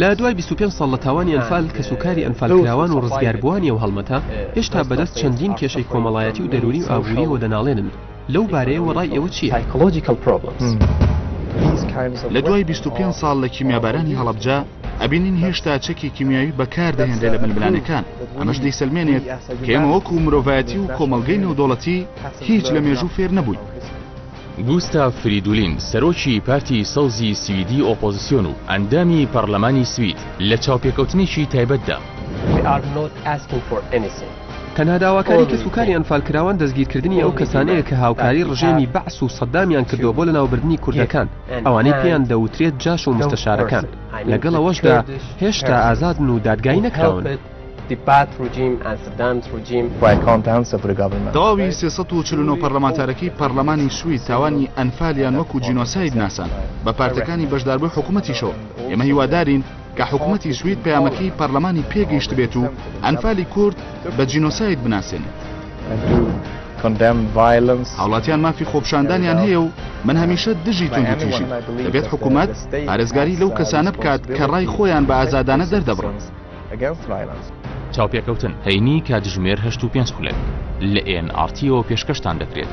لە دوای 25 ساڵ لە تاوانی ئەنفال، کەسوکاری ئەنفالکراوان و ڕزگاربووانی ئەو هەڵمەتە هێشتا بەدەست چەندین کێشەی کۆمەڵایەتی و دەروونی و ئابوورییەوە دەناڵێنن، لەو بارەیەوە ڕای ئێوە چییە؟ لە دوای 25 ساڵ لە کیمیابارانی هەڵەبجە، ئەبینین هێشتا چەکی کیمیاوی بەکار دەهێنرێ لە ململانێکان، ئەمەش دەیسەلمێنێت کە ئێمە وەکو مرۆڤایەتی و کۆمەڵگەی نێودەوڵەتی هیچ لە مێژوو فێر نەبووین. گوستاڤ فریدولین، سەرۆکی پارتی سەوزی سویدی ئۆپۆزسیۆن و ئەندامی پەڕلەمانی سوید، لە چاوپێکەوتنێکی تایبەتدا، تەنها داواکاری کەسوکاری ئەنفالکراوان دەستگیرکردنی ئەو کەسانەیە کە هاوکاری ڕژێمی بەعس و سەدامیان کردووە بۆ لەناوبردنی کوردەکان، ئەوانەی پێیان دەوترێت جاش و مستەشارەکان، لەگەڵ ئەوەشدا هێشتا ئازادن و دادگایی نەکراون. تەواوی 349 پەرلەمانتارەکەی پەرلەمانی سوید تاوانی ئەنفالیان وەکو جینۆساید ناساند، بە پارتەکانی بەشداربووی حکومەتیشەوە. ئێمە هیوادارین کە حکومەتی سوید پەیامەکەی پەرلەمانی پێگەیشتبێت و ئەنفالی کورد بە جینۆساید بناسێنێت. هاوڵاتیان مافی خۆپیشاندانیان هەیە و من هەمیشە دژی توندوتیژیم. دەبێت حکومەت پارێزگاری لەو کەسانە بکات کە ڕای خۆیان بە ئازادانە دەردەبڕن. چاوپێکەوتن، هەینی کاتژمێر هەشت و پێنج خولەک لە ئێن ئاڕ تیەوە پێشکەشتان دەکرێت.